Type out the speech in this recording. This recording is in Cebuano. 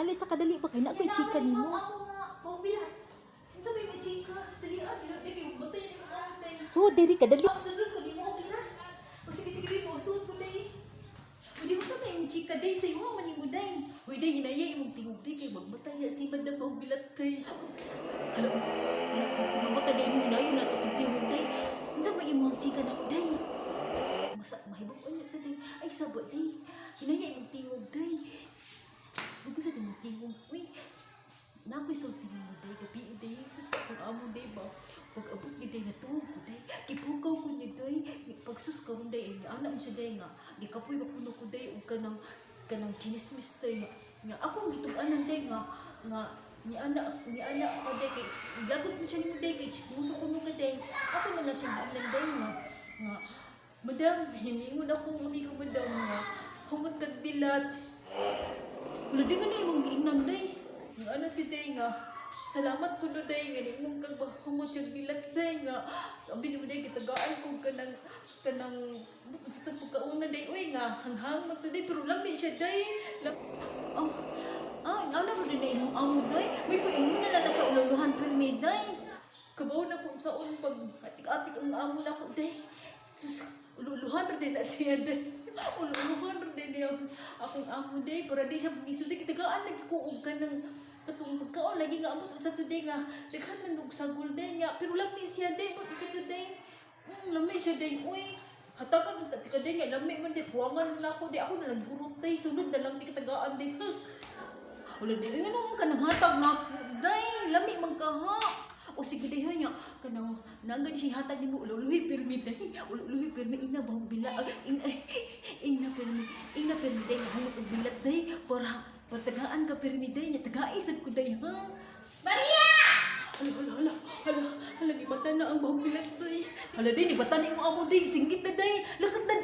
Dali sa kadali pa kay na ko'y chika nimo. Ako nga, paubilat. Unsa may may chika? Dali ah, dili dili matay ni mo day. So diri ka dali. Ako sunod ko nimo, okay na. O sige sige di mo suod ko day. Uy, di mo sa may imong chika day sa imo man nimo day. Uy day, hinaya imong tingog day kay magmatay ya si Madam Paubilat kay. Hala, hala, si mamata day mo hinayo na to tingog day. Unsa may imong chika na day? Masa mahibok unya ta day. Ay sabot day. Hinaya imong tingog day. Sugo sa imong tingog. Uy, na ako'y sulti nimo day, gabi day, sus, akong amo day ba, pag abot niya day, natuog ko day, gipukaw ko niya day, pagsus karon day, ay anak mo siya day nga, gikapoy ba kuno ko day, ug kanang chinismis day nga, nga akong gitug-anan day nga, nga, ni anak ko day, kay, lagot mo siya nimo day, kay chismoso kuno ka day, ako na lang siya giingnan day nga, nga, "Madam," himingon ako ng amigo, "Madam," nga, "humot kag bilat." Wala di nga na imong giingnan day. Nga ano si day nga, "Salamat kuno day nga nimong kag humot yung bilat day nga. Abi nimo day gitagaan ko kanang sa itong pagkauna day uy nga hanghang man to day pero lami siya day." Oh, ah, ano ro din na imong amo day? May pa imo na lang na siya ululuhan pirmi day. Kabaw na ko sa pag atik-atik ang amo na ko day. Sus, ululuhan ra din na siya day. Ululuhan ra din niya akong amo day para di siya misulti kitagaan lagi ko og kanang katong pagkaon lagi nga amot sa today nga daghan man og sagol day nga pero lami siya day but sa today. Lami siya day uy. Hatagan ta ka day nga lami man day, kuwangan na ako day, ako na lang hurot day, sunod na lang ti katagaan day. Wala di nga nung kanang hatag na ako day, lami man ka ha. O sige day nya kanang nanggan siya hatag nimo, ululuhi pirmi day. Ululuhi pirmi ina ba bila ina ina pirmi ina pirmi day nga humot og bilat day para tagaan ka pirmi day nya tagai sad ko day ha. Maria! Hala, hala, hala, hala, hala, ni bata na ang bahong bilat day. Hala day, ni bata na imong amo day, singgit na day. Lakat na.